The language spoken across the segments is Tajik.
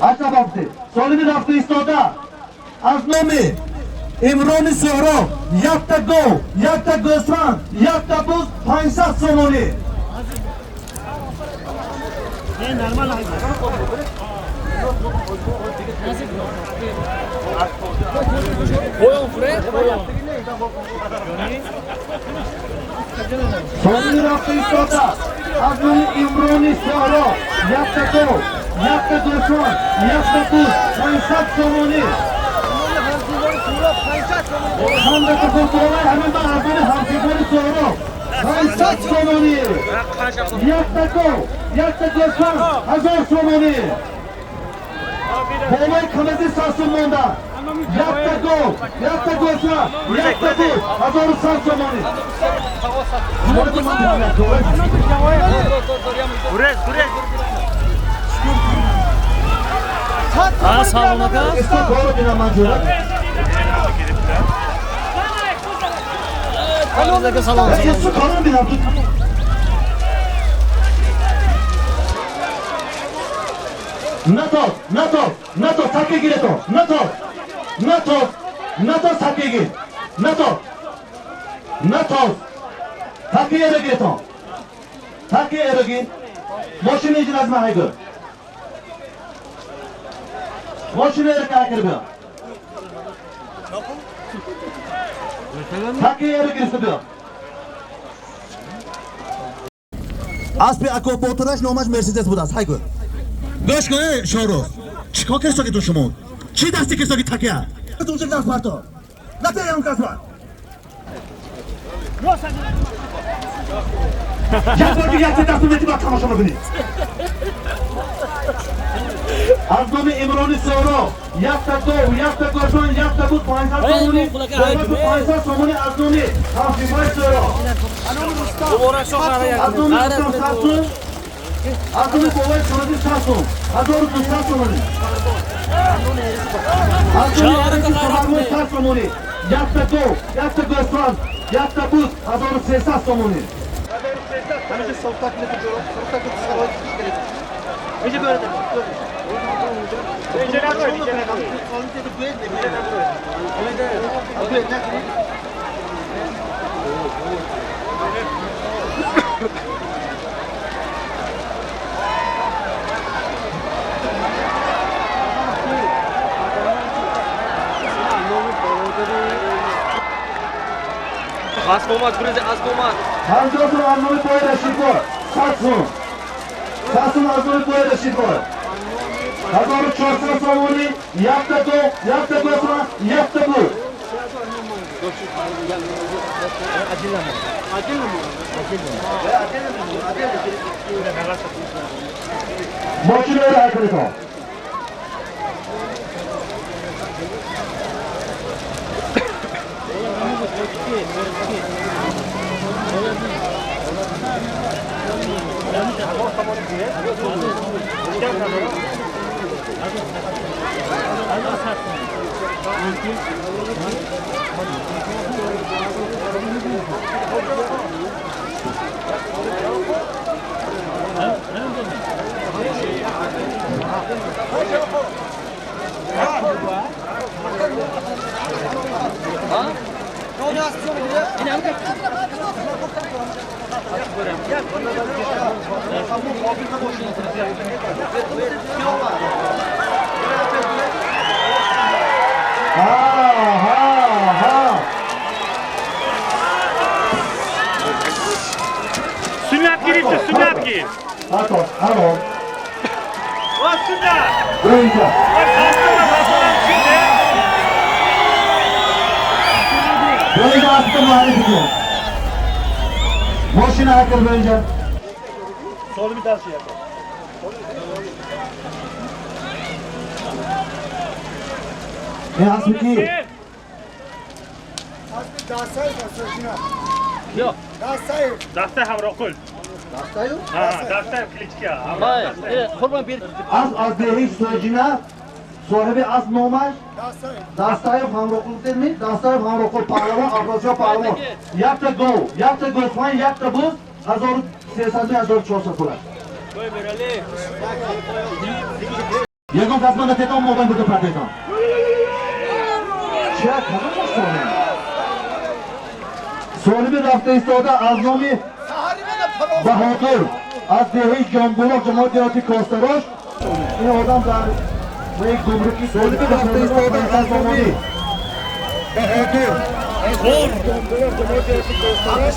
Ака, солими рафта истода аз номи Имрони Суҳроб якта гов, якта гӯсфанд, якта буз, 500 сомонӣ. Солими рафта истода аз номи Имрони Суҳроб якта гов, якта гӯсфанд, якта буз, 500 сомонӣ. Ҳамдака гӯсолаи ҳамин ба аз номи ҳамсифони Суҳроб 500 сомонӣ, якта гов, якта гӯсфанд, 1000 сомонӣ. Болои камази 100 сум монда, якта гов, якта гӯсфанд, якта буз, 1100 сомонӣ. Гурез, гурез. Салом, ака. Исто бинам ман ҷура. Ака, салом. Исто корро бинам. Натод, натод, натод, таке гирето, натод, натод, натод, таке гир, натод, натод, таке эро гирето, таке эро гир, мошина иҷин аз ман ҳайгӯ, мошина эро кайкир биё, таке эро гирифта биё. Аспи ако ботураш номаш Мерседес будааст, ҳайгӯ. Гӯш кун, Шорух. Чӣ кор кирсогитон шумо? Чӣ дасти кирсоги такя? Тунҷа даст парто. Натаям касба. Як бор дига якта дасту мети, бад тамошо мекунӣ. Аз номи Имрони Соро якта гов, якта гӯсфанд, якта буз, 500 сомонӣ, 500 сомонӣ аз номи ҳамсифои Соро. Аз номи Рустам 100 сум, аз номи бобои Камази 100 сум, 1200 сомонӣ. Аз номи Араки Сабармон 100 сомонӣ, якта гов, якта гӯсфанд, якта буз, 1300 сомонӣ. Ҳамеша софтак мету, софтак сарои Инҷа бёред. Инҷа наброед, инҷа наброед. Асп омад, гурез, асп омад. 50 сум аз номи бои Рашидбой, 100 сум, 100 сум аз номи бои Рашидбой, 1400 сомонӣ, якта гов, якта гӯсфанд, якта буз. Мошинаро ҳай кунедон. Ҳа, ҳа, ҳа. Суннат гирифти, суннат гир. Ҳатто ҳаро. Ва суннат. Биринҷа. Ва састона, састона чиде? Биринҷа аспа муаррифӣ кун. Мошина ҳай кир биринҷа. Солими дальше яко. Ин аспи ки? Дастаи Ҳамроқул. Ҳа, дастаи кличка. Қурбон бер. Асп аз деҳи Соҷина, соҳиби асп номаш Дастаев Ҳамроқул дедми? Дастаев Ҳамроқул паҳлавон, Афросиёб паҳлавон. Якта гов, якта гӯсфанд, якта буз, 1300, 1400 пулаш. Ягон кас мана тетон мобайн бурда партойтон. Ча кадом солим? Солими рафта истода аз номи Баҳодур аз деҳаи Ҷонбулоқ ҷамоати деҳоти Костарош. Ин одам дар гумруки солими рафта истода аз номи Баҳодур аз Ҷонбулоқ ҷамоати деҳоти Костарош.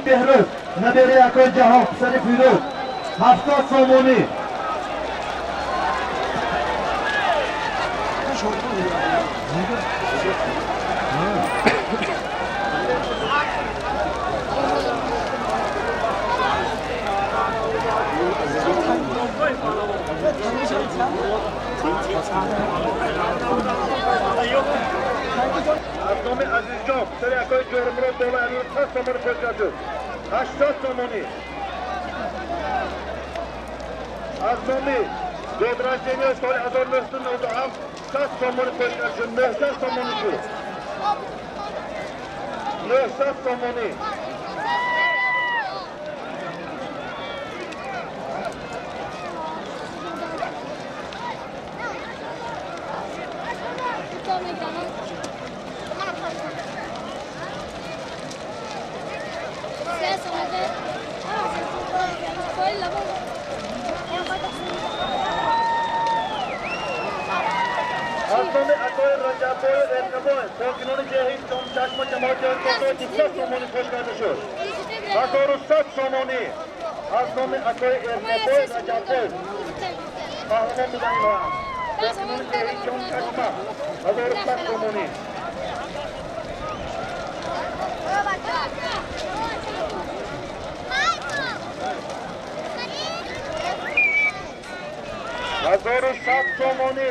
Беҳрӯз набераи акои Ҷаҳон писари Фирӯз 70 сомонӣ. Аз номи Азизҷон писари акои Ҷӯрмурод болои Амир 100 сомонӣ пешкаш шуд. 80 сомонӣ. Аз номи Годрождения соли 1997 100 сомонӣ пешкаш шуд. 900 сомонӣ шуд. 900 сомонӣ. Аз номи акои Раҷаббои Эркабой сокинони деҳаи Ҷомчашма ҷамоати Косой 200 сомонӣ пешкарда шуд. 1100 сомонӣ. Аз номи акои Эркабой Раҷаббой паҳлавон буданд инҳо. Сокинони деҳаи Ҷомчашма 1100 сомонӣ. 1100 сомонӣ.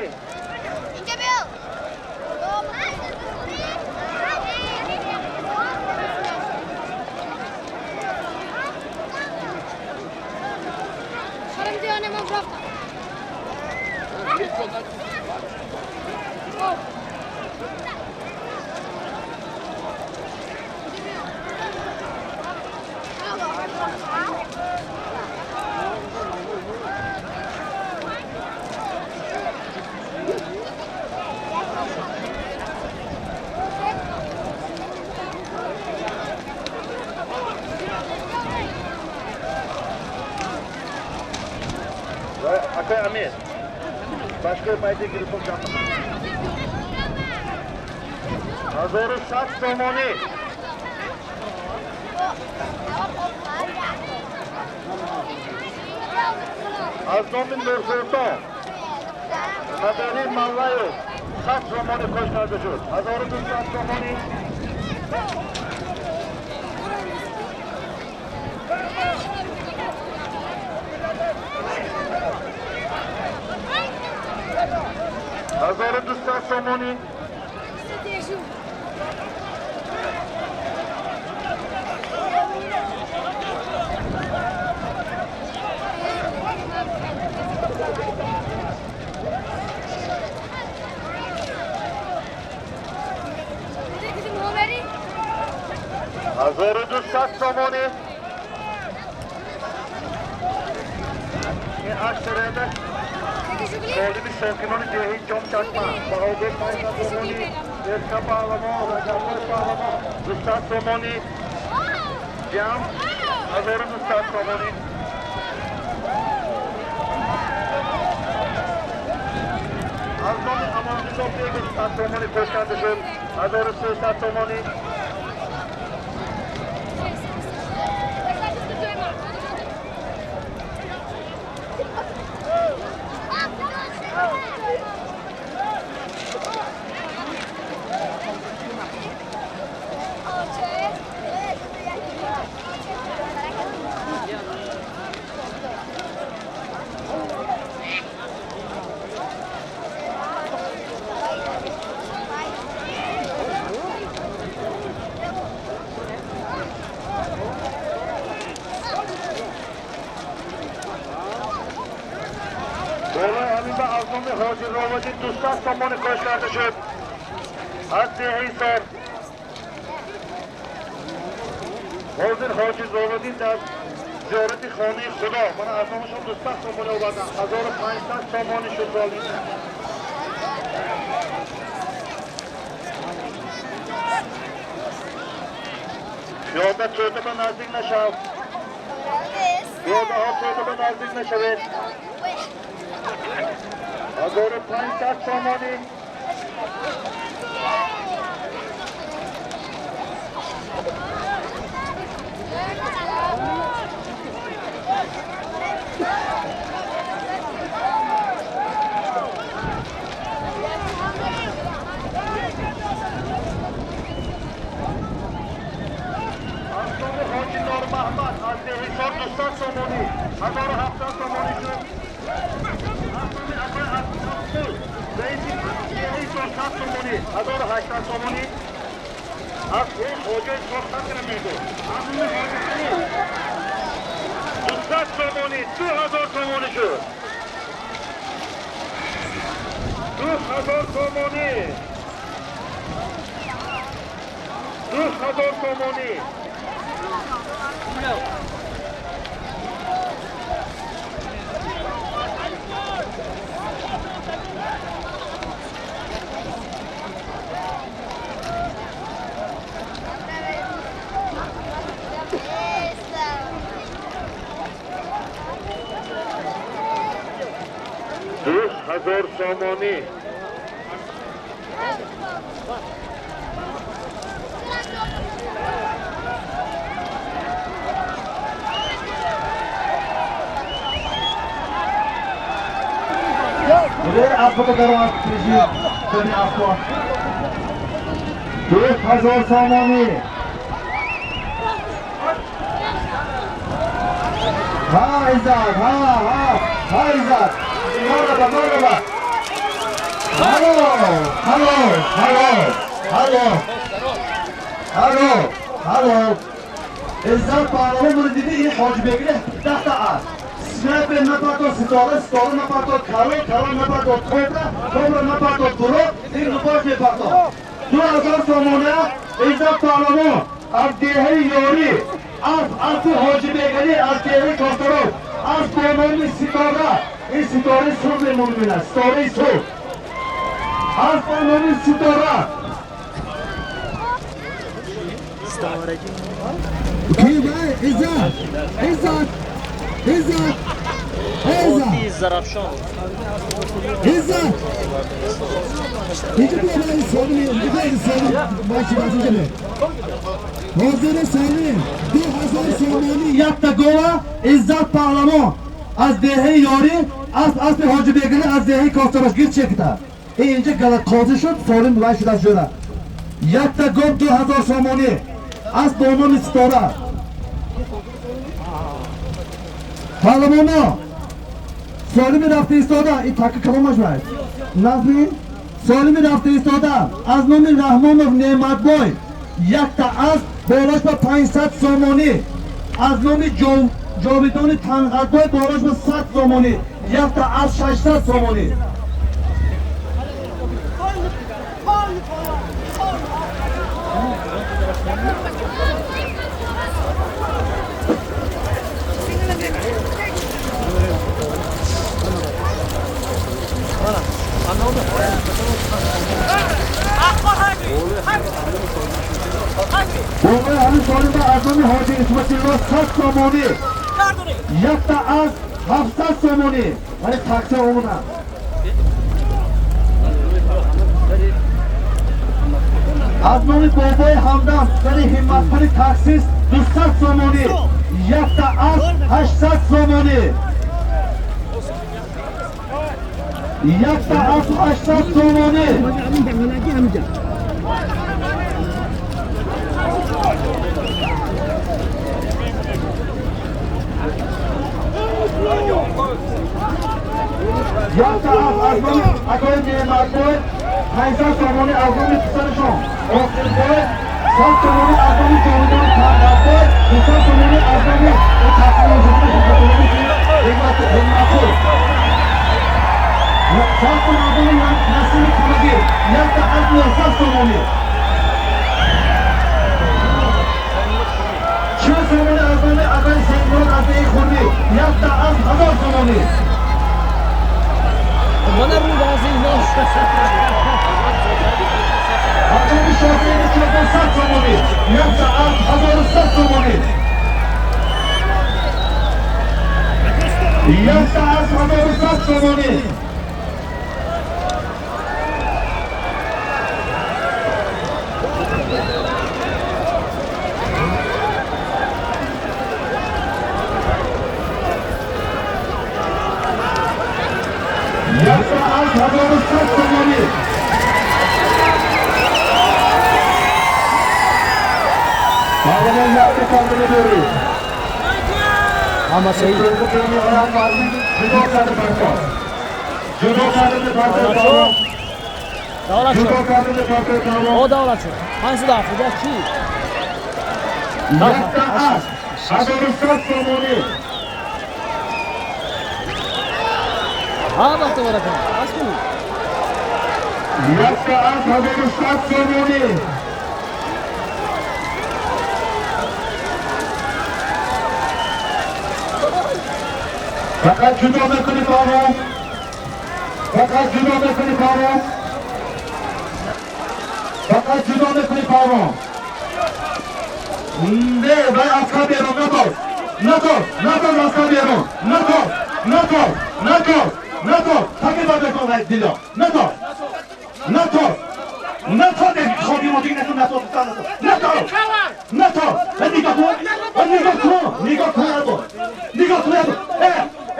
Акои Амир башкаи майда гирифтон ҷамъ. 1100 сомонӣ. Аз номи Нурсултон набераи Маллаев 100 сомонӣ кош карда шуд. 1200 сомонӣ. 1200 сомонӣ. 1200 сомонӣ. Ин 8 солими сокинони деҳаи Ҷомчашма Баҳодур 500 сомонӣ, Эрка паҳлавон, Раҷаббой паҳлавон 200 сомонӣ, ҷамъ 1200 сомонӣ. Аз номи Амонризо Бегов 100 сомонӣ пешкарда шуд. 1300 сомонӣ. номи Ҳоҷи Ровадӣ 200 сомонӣ кош карда шуд аз деҳаи Сор. Ҳозир Ҳоҷи Ровадӣ дар зиёрати хонаи Худо мана аз номашон 200 сомонӣ оварданд. 1500 сомонӣ шуд солим. Пиёда тӯда ба наздик нашав. Пиёдаҳо тӯда ба наздик нашавед. 1500 сомонӣ. Аз номи Ҳоҷи Нормаҳмад аз деҳисор 200 сомонӣ, 1700 сомонӣ шуд. Аз номи акои Абдул раиси деҳисор 100 сомонӣ, 1800 сомонӣ. Аз ҳоҷои сор 100 мегӯ. Аз номи Ҳоҷи Али 200 сомонӣ, 2000 сомонӣ шуд. 2000 сомонӣ. 2000 сомонӣ. 2000 сомонӣ. 2000 сомонӣ. Ҳа Иззат, ҳа, ҳа, ҳа Иззат. Марҳаба, марҳаба. Ҳало, ҳало, ҳало, ҳало. Ҳало, ҳало. Иззат паҳлавон буд дидӣ ин Ҳоҷи Бегли 10 та аст. Снайпер напарто, ситора, ситора напарто, король, король напарто, кобра, кобра напарто, дурок, ин рубош мепарто. 2000 сомона Иззат паҳлавон аз деҳаи Ёрӣ, аз аспи Ҳоҷи Бегалӣ, аз деҳаи Косторов, аз бо номи Ситора, ин ситораи сурх мемонад, ситораи сурх. Аз бо номи Ситора. Ки бай Иззат, Иззат, Иззат, Иззат, Зарафшон. Иззат. Инҷа бия бай солим, инҷа бай солим, бай чӣ баз инҷа бия. Ҳозир солим, 2000 сомонӣ. Якта гова Иззат паҳлавон аз деҳаи Ёрӣ, аз аспи Ҳоҷи Бегалӣ, аз деҳаи Косторов гир чекита. Ин инҷа галатқозӣ шуд, солим вай шуд аз ҷӯра. Якта гов 2000 сомонӣ аз бо номи Ситора. Паҳлавоно солими рафта истода, ин такка каломаш вай. Назми солими рафта истода аз номи Раҳмонов Неъматбой якта асп болош ба 500 сомонӣ. Аз номи Ҷовидони Танғатбой болош ба 100 сомонӣ. Якта асп 600 сомонӣ. Бобои ҳамин солима аз номи Ҳоҷи Исматилло 100 сомонӣ. Якта аз 700 сомонӣ. Вале такса омада. Аз номи бобои Ҳамдам сари ҳимматкори таксист 200 сомонӣ. Якта аз 800 сомонӣ. Якта аз 800 сомонӣ. Якта аз номи акои Неъматбой 500 сомонӣ аз номи писарашон Оқилбой, 100 сомонӣ аз номи Ҷовидон Танғатбой, 200 сомонӣ аз номи Ҳимматқул. Сад сом аз номи Насими Камагир, якта асп 900 сомонӣ. 40 сомонӣ аз номи акои Сейдмурод аз деҳи Хурмӣ, якта асп 1000 сомонӣ. Аз номи Шоҳзеди Чопон 100 сомонӣ, якта асп 1100 сомонӣ. Якта асп 1100 сомонӣ. Якта асп 1100 сомонӣ. Паҳлавон якта кардани дорӣ. Ҳама саид. Ҷудо карда партов. Ҷудо кардани партов паҳлавон. Давлат Ҷудо шуд. кардани партов паҳлавон. О давлат шуд. 570 чӣ? Якта асп 1100 сомонӣ. Ҳа вақте варакан. Бас кун. Якта асп 1100 сомонӣ. Фақат ҷудо мекунӣ паҳлавон. Фақат ҷудо мекунӣ паҳлавон. Фақат ҷудо мекунӣ паҳлавон. Не, вай аз кор берун натоз. Натоз, натоз аз кор берун. Натоз, натоз, натоз, натоз. Таки бар бекун вай дило. Натоз. Натоз. Натоз, ходи мо дига накун натоз, натоз. Натоз. Натоз. Нигоҳ кун. Нигоҳ кун. Нигоҳ кун або. Нигоҳ кун або.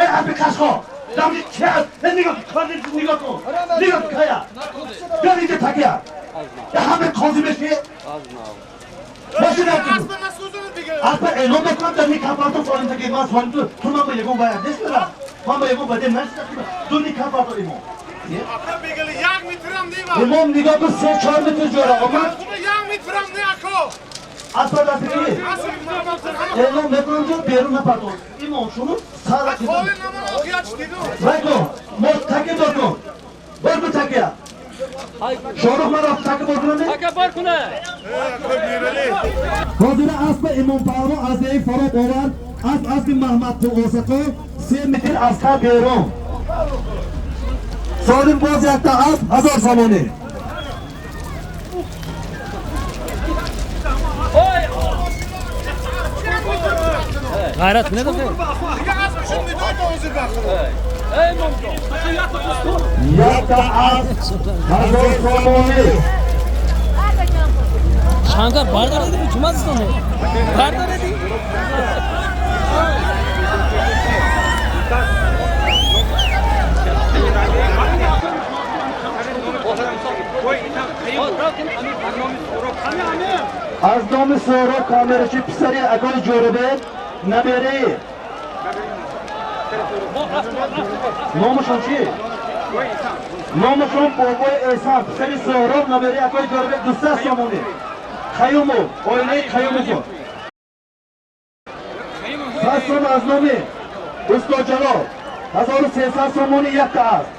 Э, аби қашқо. Дамни чи аст? Нигоҳ кун, нигоҳ кун. Нигоҳ кун кая. Бیا инҷа такия. Ҳама қозӣ меши? Боши накун. Асп эълон мекунам дар никапартон солим таки ман солим ту ту ман ба ягон вая нестара. Ман ба ягон ваде нашта. Ту никапартон имом. Имом нигоҳ кун 3-4 метр ҷора омад. Асп дастгирӣ. Эълон мекунам ки берун напартон. Имом шумо сара вай кун. Мо таки бор кун. Бор кун такия. Шорух маро таки бор кунам? Така бор куна. Ҳозира аспи Имом Паҳлавон аз деҳи Фароб овард. Асп аспи Маҳмадқул Осақо 3 метр аз кар берун. Солим боз якта асп 1000 сомонӣ. Ғайрат кунед охе. Эй имомҷон. Якта асп 1000 сомонӣ. Шанга бардор еди, чумазистон. Бардор еди. Аз номи Соҳроб камерачи писари акои Ҷӯрабек набераи. Номашон чӣ? Номашон бобои Эҳсон, писари Соҳроб набераи акои Ҷӯрабек 200 сомонӣ. Қаюмов, оилаи Қаюмов. 100 сом аз номи Устод Ҷалол, 1300 сомонӣ якта аст.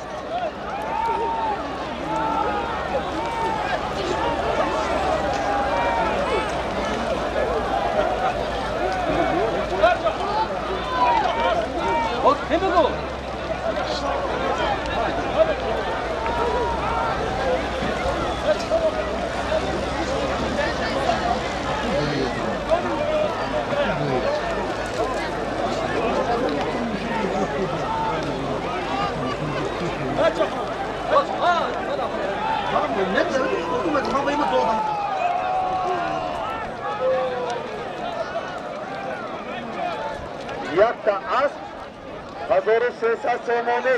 Якта асп 1300 сомонӣ.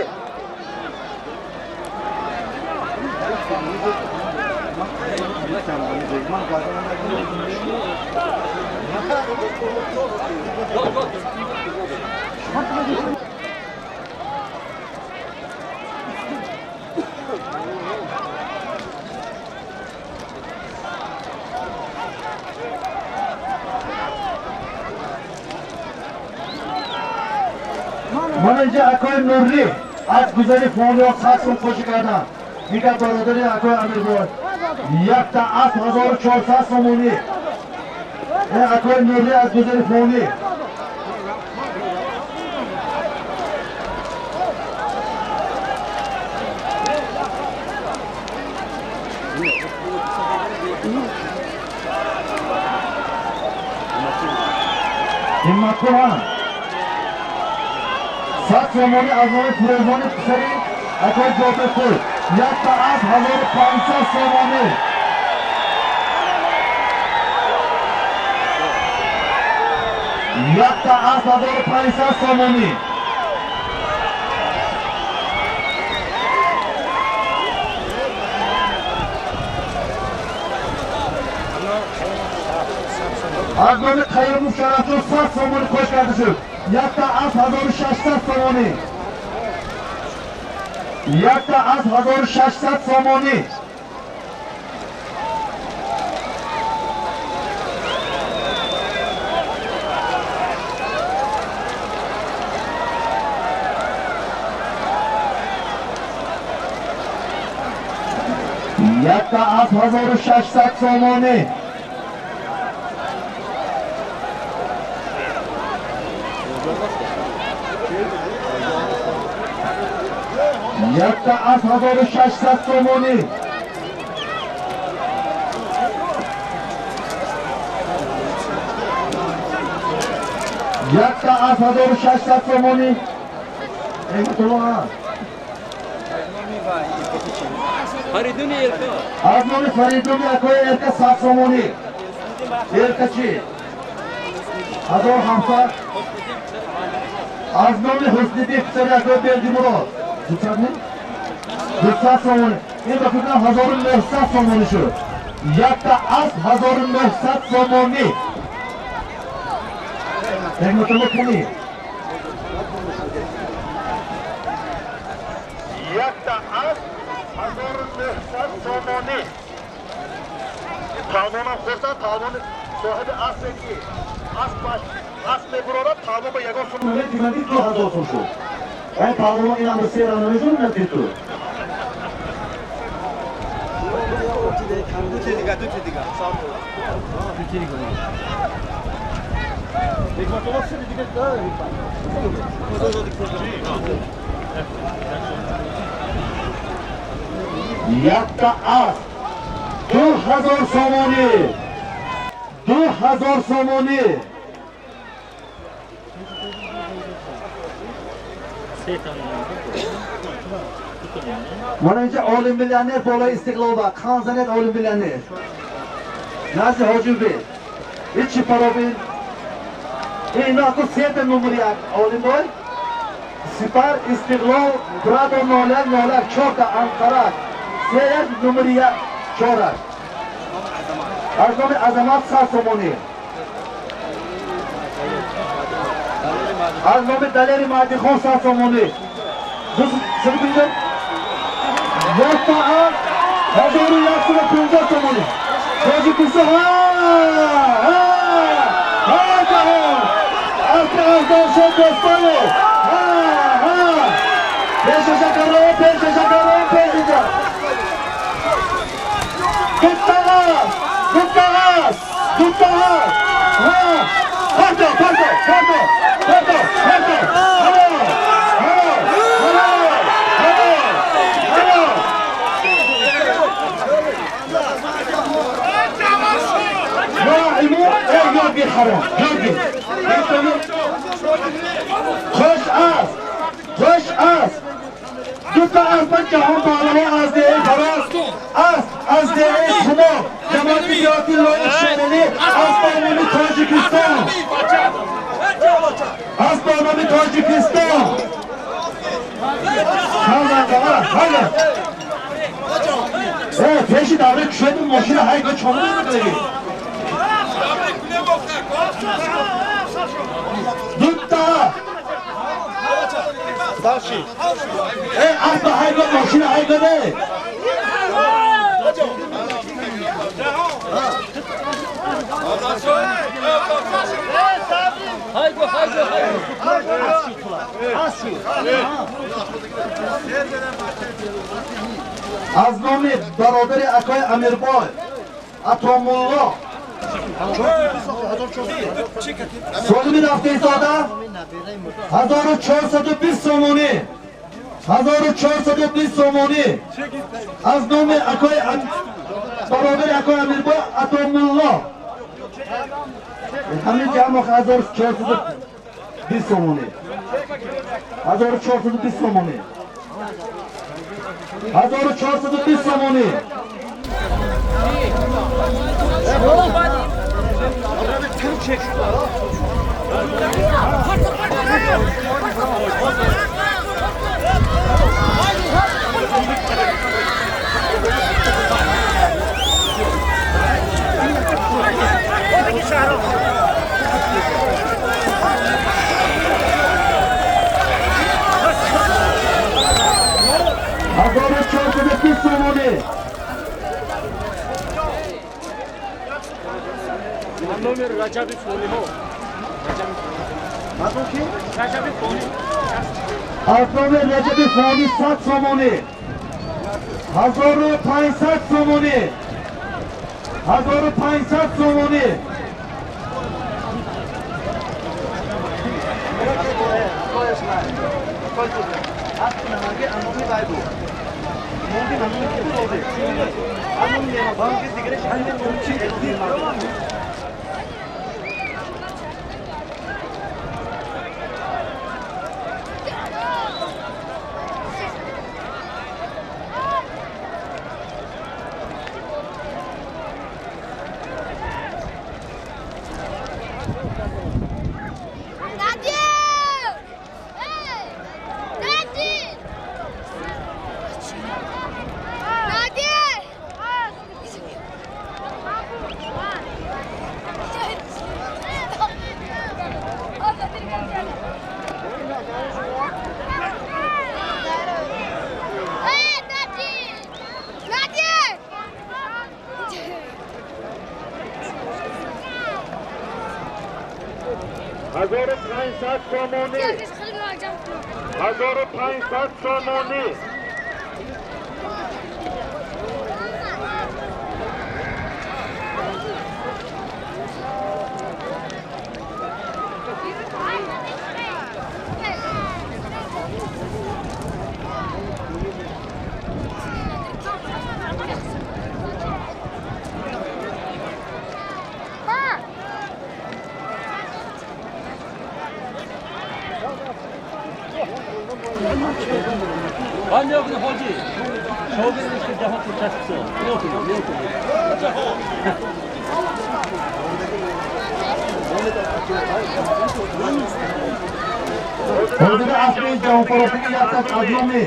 Ман инҷа акои Нуррӣ Аз гузари фониё 100 сум қоши кардан. Дигар бародари акои Амирбой. Якта асп 1400 сомонӣ. Акои Нурӣ аз гузари фонӣ. Ҳимматқулхан 100 сомонӣ аз номи Фурӯзони писари акои Ҷобирқул. Якта асп 1500 сомонӣ. Якта асп 1500 сомонӣ. Аз номи Қаюмов Шарафҷон 100 сомонӣ қош карда шуд. Якта асп 1600 сомонӣ. Якта асп 1600 сомонӣ. Якта асп 1600 сомонӣ. Якта асп 1600 сомонӣ. Якта асп 1600 сомонӣ. Фаридуни Эрка. Аз номи Фаридуни акои Эрка 100 сомонӣ. Эрка чӣ? 1700. Аз номи Ҳусниддин писари акои Бердимурод. 200 не? 200 сомонӣ. Ин ба фикрам 1900 сомонӣ шуд. Якта асп 1900 сомонӣ. Ҳикматулло кунӣ. Якта асп 1900 сомонӣ. Палвонам хурсанд, палвони соҳиби аспе ки асп мебурорад, палвон ба ягон сум Димади 2000 сум шуд. Ай палвон инам ба сера намешуд на ту. Якта асп 2000 сомонӣ. 2000 сомонӣ. Mana inja olim millioner bola Istiqlolda qanzanet olim millioner. Назди Ҳоҷибек. Ичи паробин. Ина ку сета номер як олимбой. Сипар Истиқлол Прадо 01 01 чорта Анқара. Се номер як чора. Аз номи Азамат 100 сомонӣ. Аз номи Далери Маҳдихон 100 сомонӣ. Ду якта асп 1150 сомонӣ. Тоҷикистон ҳа ҳа ҳа ҷаҳон. Аспи Аздоншо Дӯстоев. Ҳа ҳа. Пешаша каро, пешаша каро, пешаша. Дутта асп, дутта асп, дутта асп. Ҳа. Парто, парто, парто, парто, парто. Ҳаво, ҳаво, ҳаво, ҳаво, ҳаво. Ёдгир ҳаром, ёдгир. Хуш аст, хуш аст. Дута аспа ҷаҳон паҳлавон аз деҳаи Фароз, асп аз деҳаи Хумо, ҷамоати деҳоти Лоиқ Шералӣ, асп ба номи Тоҷикистон. Асп ба номи Тоҷикистон. Ҳага. Пеши давраи кушоди мошина ҳайго чому намекунагӣ? Дутта. Асп ҳайго мошина ҳайго не. Haydi haydi haydi. Аз номи бародари акои Амирбой Атомулло Солими рафтаистода 1420 сомонӣ, 1420 сомонӣ аз номи акои бародари акои Амирбой Атомулло. Ҳамин ҷамъ 1420 сомонӣ, 1420 сомонӣ, 1420 сомонӣ. 1420 сомонӣ. Номер Раҷаби Фониҳо. Раҷаби Фони. Аз номи Раҷаби Фони 100 сомонӣ, 1500 сомонӣ, 1500 сомонӣ. 1500 сомонӣ, 1500 сомонӣ. Ҳозири аспи ҷаҳонпарастагӣ якташ аз номи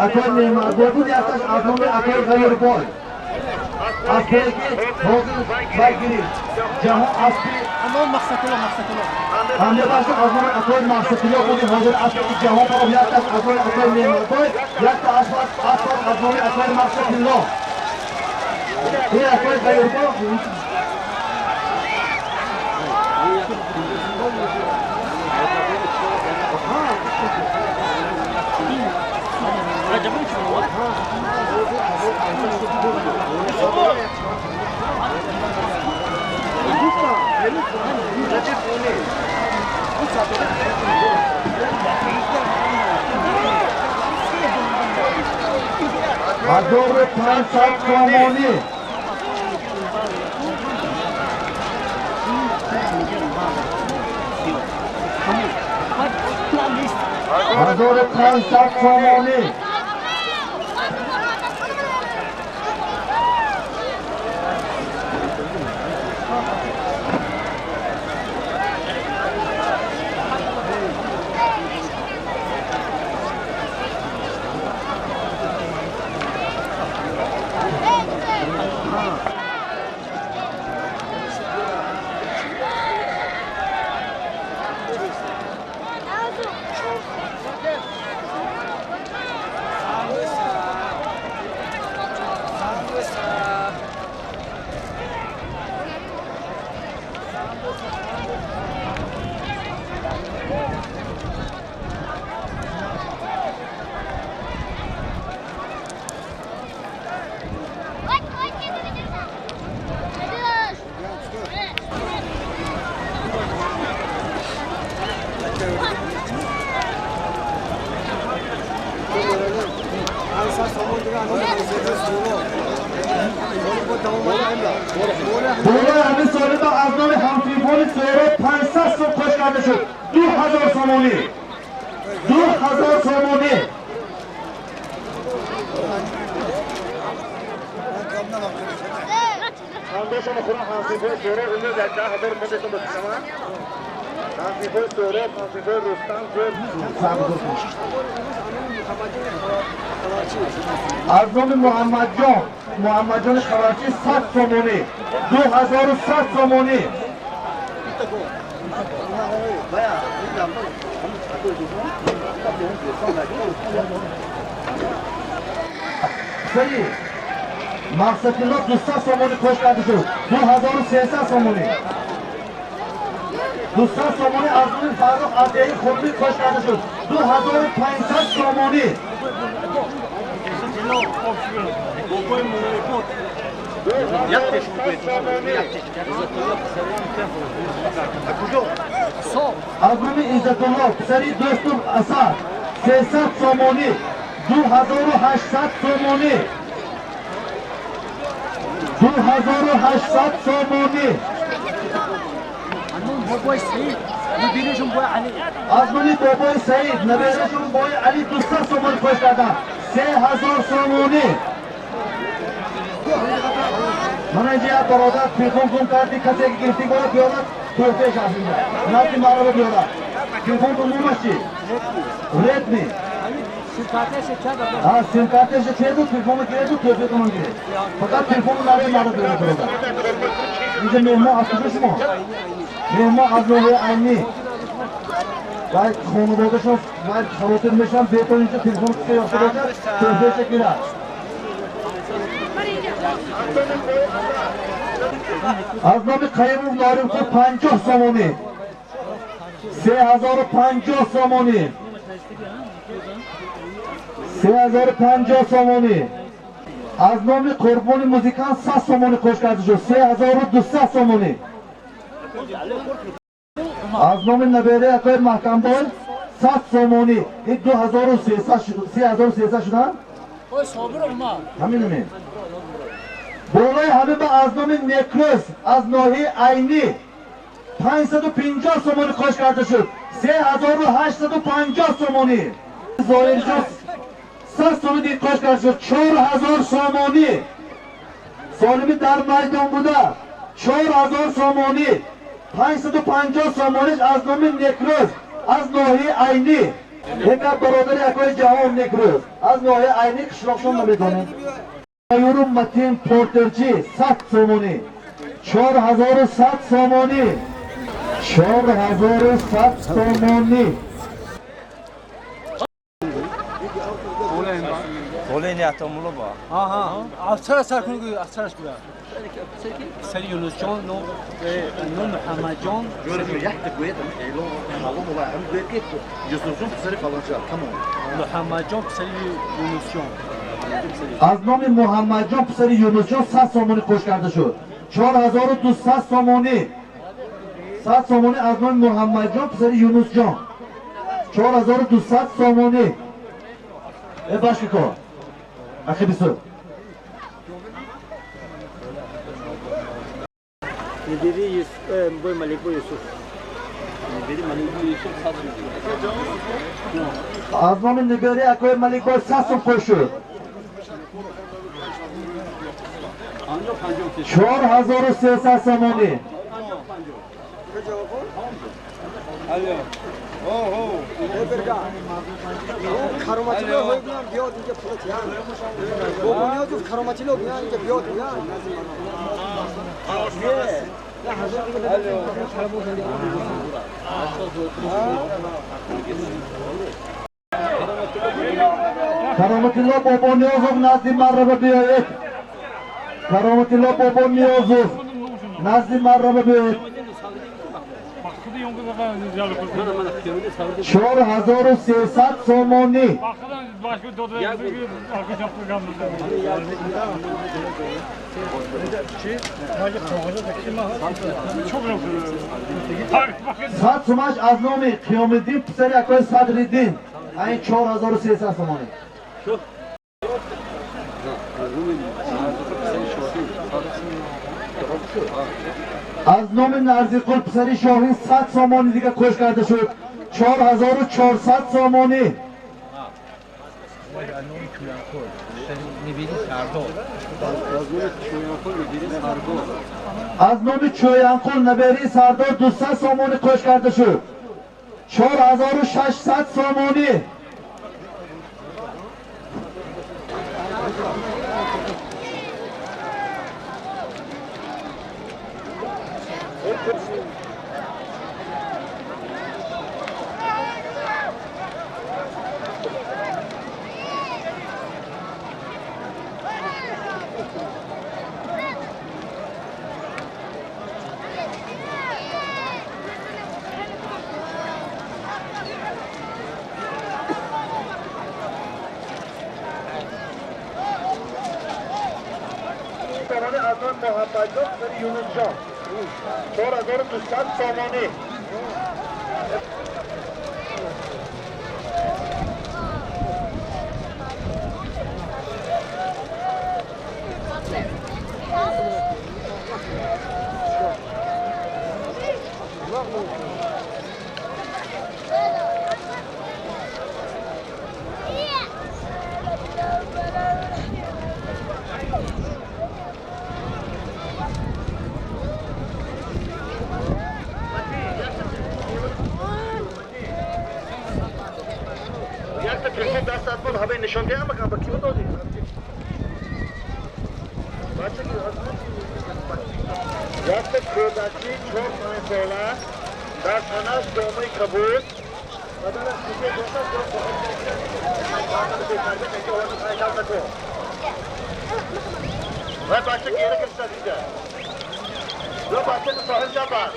акои Неъматбой буд, якташ аз номи акои Ғайрбой. Аспе ки ҳозир бай гирифт ҷаҳон аспи ҳамебахши аз номи акои Мақсадулло буди. Ҳозир аспи ки ҷаҳонпараст якташ аз номи акои Неъматбой, якта асп аз номи акои Мақсадулло. Ин акои Ғайрбой. 1500 сомонӣ. 1500 сомонӣ. Болои ҳамин солима аз номи ҳамсинфони Суҳроб 500 сум кош карда шуд. 2000 сомонӣ. 2000 сомонӣ. Ҳамдошоно хурам ҳамсинфои Суҳроб имрӯз 10000 мондетон ба шума. Ҳамсинфои Суҳроб, ҳамсинфои Рустам, аз номи Муҳаммадҷон, Муҳаммадҷони Хабарчӣ 100 сомонӣ. 2100 сомонӣ. Сари Мақсадилло 200 сомонӣ кош карда шуд. 2300 сомонӣ. 200 сомонӣ аз номи Фаррух Абдеи Хурмӣ кош карда шуд. 2500 сомонӣ. Аз номи Иззатулло писари дӯстум Асад 300 сомонӣ. 2800 сомонӣ. 2800 сомонӣ. Аз номи бобои Саид наберашон бои Али 200 сомонӣ кош карданд. 3000 сомонӣ. Мана инҷа як бародар телефон гум карди, касе ки гирифтӣ бояд биёрад, тӯҳфааш аз инҷа. Назди маъраба биёрад. Телефон гумумаш чи? Редми. Симкарташа чеду, телефоно гиреду, тӯҳфатонро гиред. Фақат телефоно нараи маъра биёрад бародар. Инҷа меҳмон аз куҷо шумо? Меҳмон аз ноҳияи Айнӣ. Вай хонаводашон вай хавотир мешаванд, бетон инҷа телефон киса ёфта бошад, тӯҳфаша гирад. Аз номи Қайимов Норимқул 50 сомонӣ. 3050 сомонӣ. 3050 сомонӣ. Аз номи Қурбони музикант 100 сомонӣ кош карда шуд. 3200 сомонӣ. Аз номи набераи акои Маҳкамбой 100 сомонӣ. Ин 2300 шуданд? Ҳамин ҳамин. Болои ҳамин аз номи Некрӯз аз ноҳияи Айнӣ 550 сомонӣ кош карда шуд. 3850 сомонӣ. Зоҳирҷон 100 сомонӣ кош карда шуд. 4000 сомонӣ. Солими дар майдон буда 4000 сомонӣ. 550 сомониш аз номи Некрӯз аз ноҳияи Айнӣ. Як бародари акои Ҷаҳон Некрӯз аз ноҳияи Айнӣ қишлоқшон намедонем. Юрум Матин Портерчи 100 сомонӣ. 4100 сомонӣ. 4100 сомонӣ. Афсара сар кун, афсараш гӯя. Писари Юнусҷон, ном Муҳаммадҷон. Муҳаммадҷон писари Юнусҷон. Аз номи Муҳаммадҷон писари Юнусҷон 100 сомонӣ кош карда шуд. 4200 сомонӣ. 100 сомонӣ аз номи Муҳаммадҷон писари Юнусҷон. 4200 сомонӣ. Э башки кор. Ахи бисур. Набери бой Маликбой Юсуф. Набери Маликбой Юсуф 100 сомонӣ. Аз номи набери акои Маликбой 100 сом кош шуд. 4300 сомонӣ. Кароматилло Бобониёзов назди марраба биёед. Кароматилло Бобониёзов назди марраба биёед. 4300 сомонӣ. Сад сумаш аз номи Қиёмиддин писари акои Садриддин. Айн 4300 сомонӣ. Аз номи Нарзиқул писари Шоҳин 100 сомонӣ дига кӯш карда шуд. 4400 сомонӣ. Аз номи Чӯянқул набери Сардор 200 сомонӣ кӯш карда шуд. 4600 сомонӣ. از آن محمد جان سر یونس جان 4200 سامانی. نشان ده مکان با کیو دادی؟ بچه کی یک کودکی 4-5 ساله در تنش جامعه کبود بدل از دیگه دوتا جام بخیر و بچه گیره کشتا دیده دو بچه تو ساحل جبر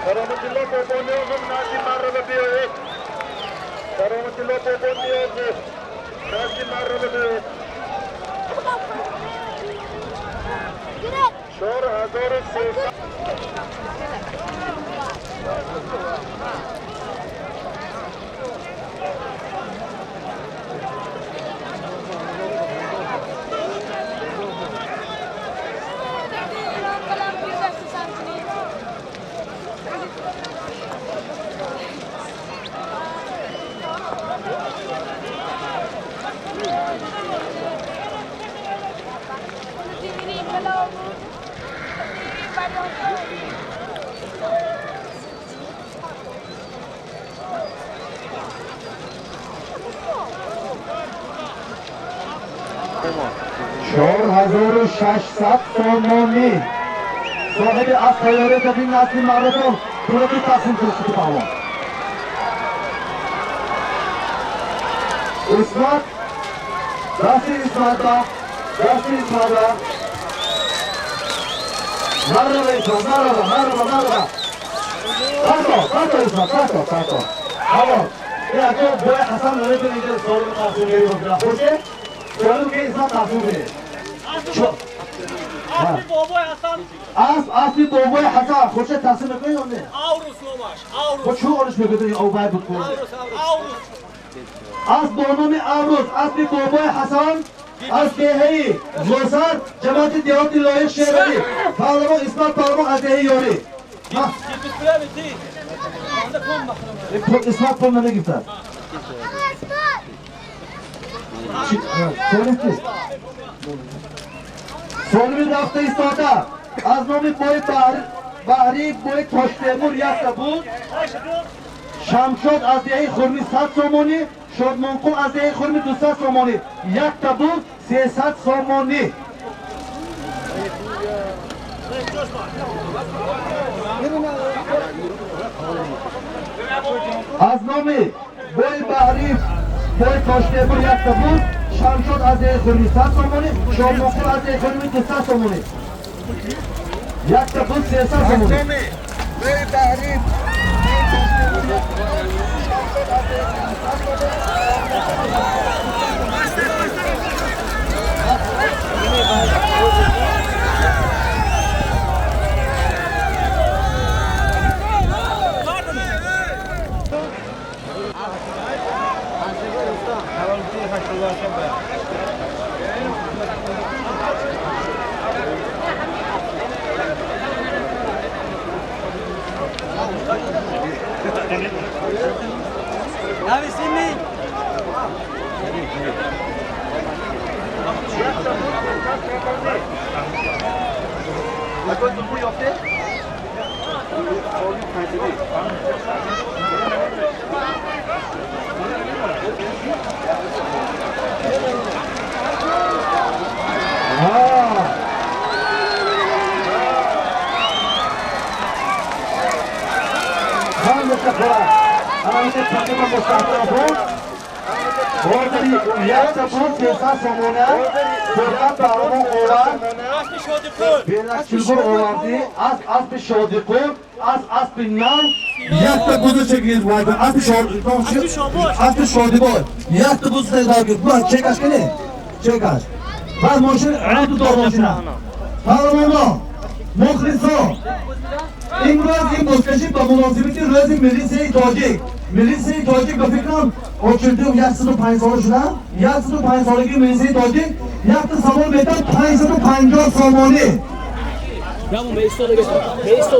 Кароматилло Бобо Ниёзов назди маррава биёед. Кароматилло Бобо Ниёзов назди маррава биёед. 4300. 4600 сомонӣ. Соҳиби аз тайёрӣ дар ин насли мардум пулаки тақсим кунед паҳлавон. Исмат дасти Исматда, дасти Исматда. Марҳаба Исмат, марҳаба, марҳаба, марҳаба. Пато, пато Исмат, пато, пато. Ҳаво. Ин ако боя Ҳасан наметавонад инҷа солим тақсим гирӣ бикунад. Хӯше? Солим ки Исмат тақсим гирӣ. Асли бобои Ҳасан. Асли бобои Ҳасан. Хӯше тақсим мекунӣ ё не? Аврус номаш. Аврус. Хо чӣ ориш мекунӣ овбай буд кун? Аврус, Аврус. Асп бо номи Аврус, аспи бобои Ҳасан аз деҳаи Зосар, ҷамоати деҳоти лоиқ Шералӣ. Паҳлавон Исмат паҳлавон аз деҳаи Ёрӣ. Исмат пул намегирифтад. Солим кист? Солими рафта истода аз номи бои Баҳрӣ бои Тоштемур якта буд. Шамшод аз деҳаи Хурмӣ 100 сомонӣ, Шодмонқул аз деҳаи Хурмӣ 200 сомонӣ, якта буд 300 сомонӣ. Аз номи бои Баҳрӣ бои Тоштемур якта буд. Шамшод аз деҳаи Хурмӣ 100 сомонӣ, Шодмонқул аз деҳаи Хурмӣ 200 сомонӣ, якта буд 300 сомонӣ. Якта буза чекид вай асби асби шодибой якта буза чекид бу чекаш кини чекаш баъд мошин ду дор мошина паҳлавоно мухлисо имрӯз ин бозкашӣ ба муносибати рӯзи милисияи тоҷик. Милисияи тоҷик ба фикрам очилдиев 105 сола шудам, 105 солагии милисияи тоҷик якта савол метам 550 сомонӣ.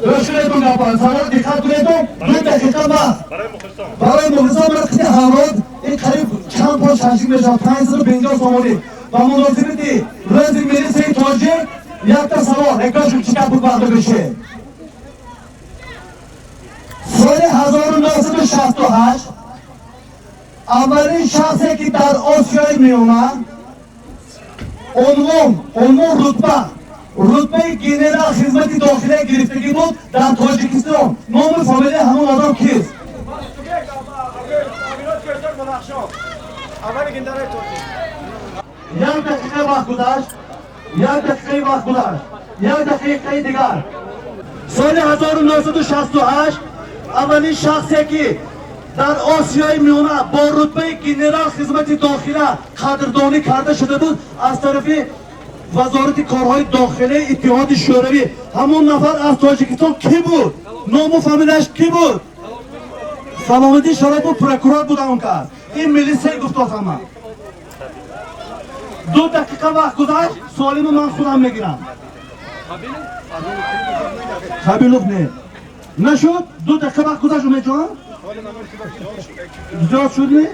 Гӯш кунедум гапа, савол диққат кунедум, 2 дақиқа вақт. Барои мухлисон ман қити ҳамроҳ ин қариб чанд пор шашик мешавад 550 сомонӣ. Ба муносибати рӯзи милисияи тоҷик якта савол, экаш чӣ гап буд вақт гӯше. Соли 1968 аввалин шахсе ки дар Осиёи Миёна унвон рутбаи генерал хизмати дохилия гирифтагӣ буд дар Тоҷикистон. Ному фамилияи ҳамон одам кист? Як дақиқа вақт гузашт, як дақиқаи вақт гузашт, як дақиқаи дигар. Соли 1968 аввалин шахсе ки дар Осиёи Миёна бо рутбаи генерал хизмати дохила қадрдонӣ карда шуда буд аз тарафи вазорати корҳои дохилии Иттиҳоди Шӯравӣ, ҳамон нафар аз Тоҷикистон кӣ буд? Ному фамилияш кӣ буд? Саломиддин Шарипов прокурор буд он кас. Ин милисия гуфтоз ҳама. 2 дақиқа вақт гузашт, суолиму ман худам мегирам. Хабилов не. Нашуд? 2 дақиқа вақт гузашт, Умедҷон? Зиёд шуд не?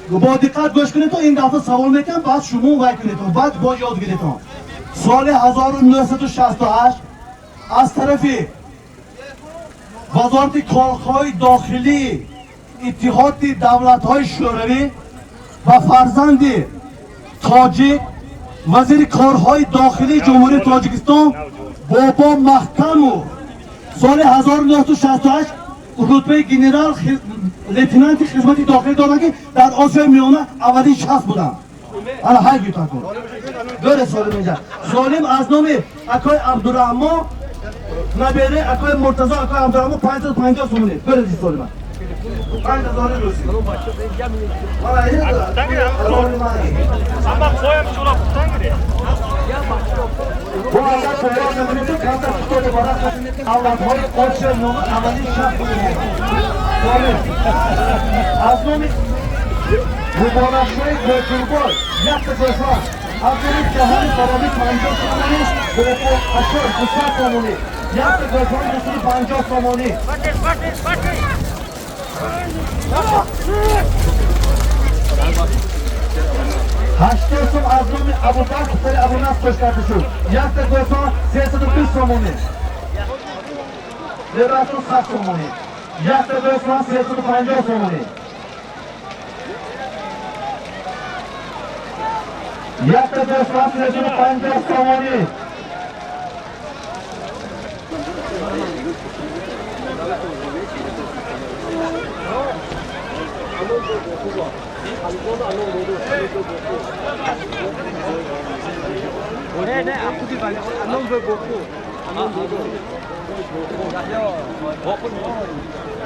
Бо диққат гӯш кунед, ин дафъа савол метиҳам, баъд шумо вай кунед, баъд бо ёд гиред. Соли 1968 аз тарафи вазорати корҳои дохилии Иттиҳоди давлатҳои Шӯравӣ ва фарзанди тоҷик вазири корҳои дохилии Ҷумҳурии Тоҷикистон Бобо Маҳкамов соли 1968 рутбаи генерал лейтенанти хизмати дохилӣ доданд, ки дар Осиёи Миёна аввалин шахс буданд. Ана ҳай гӯйтан кун. Бёре Солим инҷа. Солим аз номи акои Абдураҳмон набере акои Муртазо акои Абдураҳмон 550 сомонӣ. Бёре ди Солима. 5000 русӣ. Ама хоям шура пухтангире. Bu arada koyar nöbeti kanta tutuyordu bana. Allah'ın Osиyoи Миёна аввалин шахс буд. Солим. Аз номи Муборакшоҳи Кӯчулбой якта гӯсфанд. Аз номи ҷаҳони Фаробӣ 50 сомонӣ, Бобо Ашор 200 сомонӣ. Якта гӯсфанд 250 сомонӣ. 80 сом аз номи Абубакр писари Абунаср қӯш карда шуд. Якта гӯсфанд 320 сомонӣ. Лебасу 100 сомонӣ. Якта гӯсфанд 350 сомонӣ. Якта гӯсфанд 350 сомонӣ.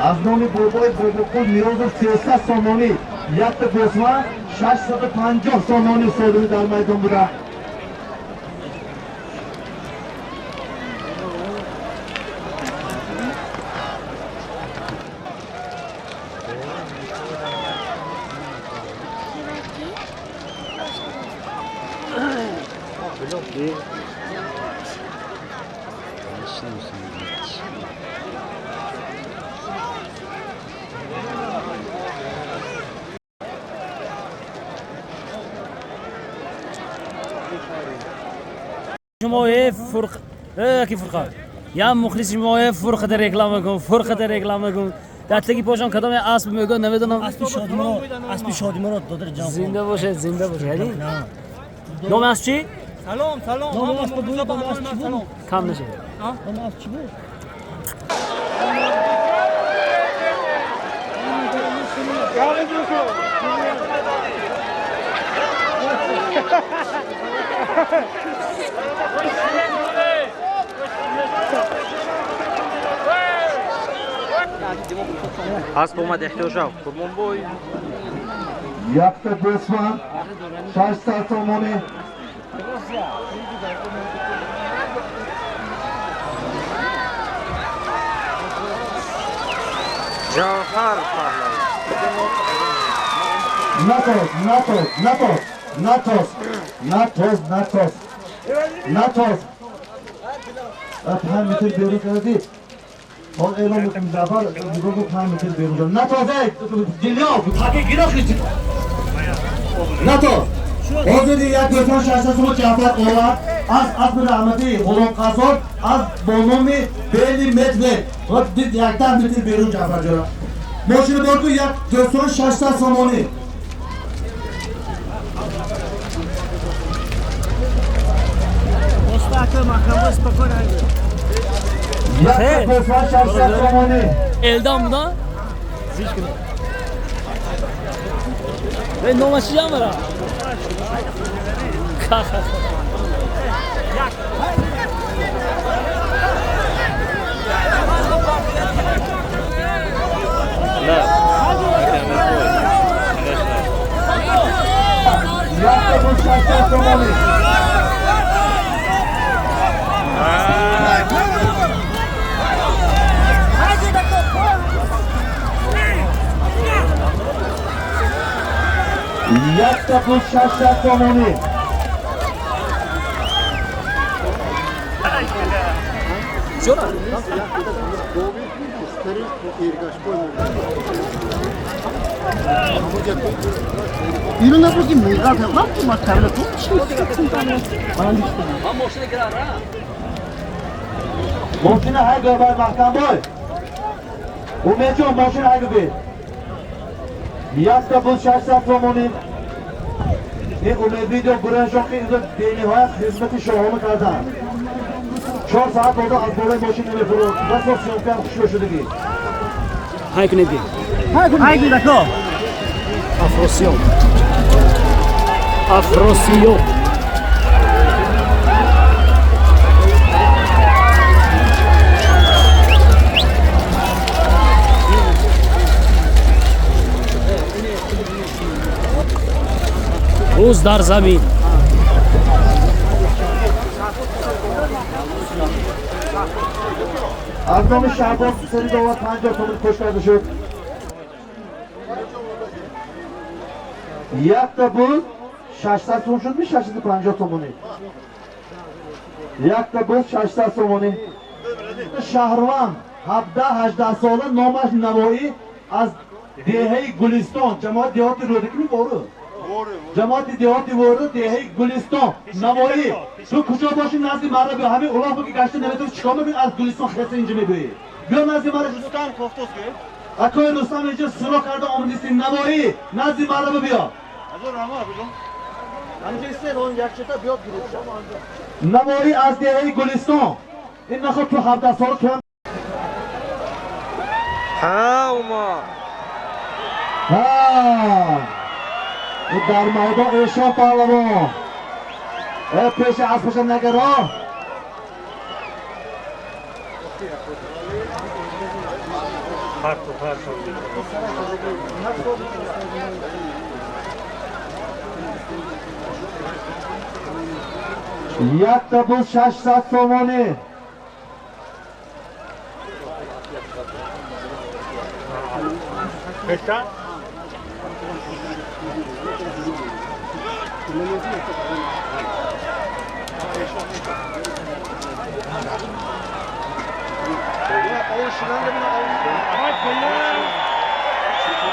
Аз номи бобои Бобоқул Ниёзов 300 сомонӣ, якта гӯсфанд 650 сомонӣ солими дар майдон буда. Шумо э фурқ э ки фурқа. Я мухлиси шумо э фурқата реклама кун, фурқата реклама кун. Дар таги пошон кадом асп мегӯяд, намедонам. Аспи Шодимурод, аспи Шодимурод додар ҷон. Зинда бошед, зинда бошед. Яъне номи асп чӣ? Салом, салом. Номи асп буд, номи асп чӣ буд? Кам нашед. Номи асп чӣ буд? Асп омад эҳтиёҷав Қурбонбой. Якта гӯсфанд 600 сомонӣ. Ҷавҳар Паҳлавӣ. Натоз, натоз, натоз, натоз, натоз, натоз, натоз. 5 метр берун кардӣ. Ҳол эълон мекунем, Ҷаъфар нигоҳ кун, 5 метр берун кард. Натоз, эй, дилё, таки гиро хичи. Натоз. Ҳозир як гӯсфанд 600 сомон Ҷаъфар овард аз асби раҳматӣ Ғулом Қассоб аз бо номи Бели Медвед. Вот дид 10 метр берун Ҷаъфар ҷора. Мошина бор кун, як гӯсфанд 600 сомонӣ. Як гӯсфанд 600 сомонӣ. Элдан будан? Зич кунед. Ве номаш чӣ ҷамара? Якта буз 600 сомонӣ. Якта буз 600 сомонӣ. Чора? Мошина ҳай гӯбай Маҳкамбой. Умедҷон, мошина ҳай гӯбӣ. Якта буз 600 сомонӣ. Ин умед видео гурӯҳашон ки инҷо бениҳоят хизмати шоҳона карданд. 4 соат бода аз болои мошин намефурод. Расо съёмкаам хушрӯ шудагӣ. Ҳай кунед би. Ҳай кунед ако. Афросиёб. Афросиёб. Рӯз дар замин. Аз номи Шаҳбоз сари довар 50 сомонӣ пуш карда шуд. Якта буз 600 сом шуд ми 650 сомонӣ. Якта буз 600 сомонӣ. Шаҳрванд 17-18 сола номаш Навоӣ аз деҳаи Гулистон, ҷамоати деҳоти Рӯдакӣ ми бору? Ҷамоати деҳоти Вору, деҳаи Гулистон, Навоӣ. Ту куҷо бошӣ, назди мара биё. Ҳамин улофо ки гашта наметавонӣ чикор мекунӣ, аз Гулистон хеса инҷа мебиёӣ. Биё назди мара. Рустам кофтос ки? Акои Рустам инҷа суро карда омадисти. Навоӣ, назди мара биё. Навоӣ аз деҳаи Гулистон. Ин наход ту 17 сола ту ҳам. Ҳа, ума. Ҳа. Дар майдон эшон паҳлавон. Э пеши аспаша нагаро. Якта буз 600 сомонӣ.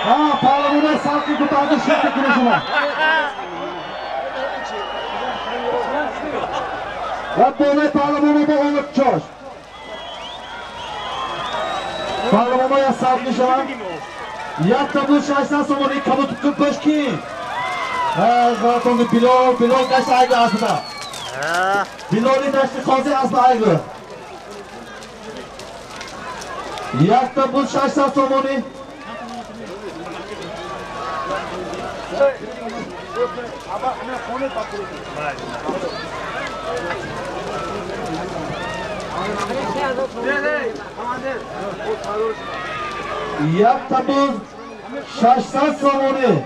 Ҳа, паҳлавонои салқи гутарда ширка кунашуна. و بالای پهلوان با آن چاش پهلوان ها سبز میشوند. یک تا بود 600 سومونی کبوت پشت کی از بلال بلال دشت ایگو اسبه بلالی دشت قاضی اسب ایگو. یک تا بود 600 سومونی. یک تا بود 600 سومونی.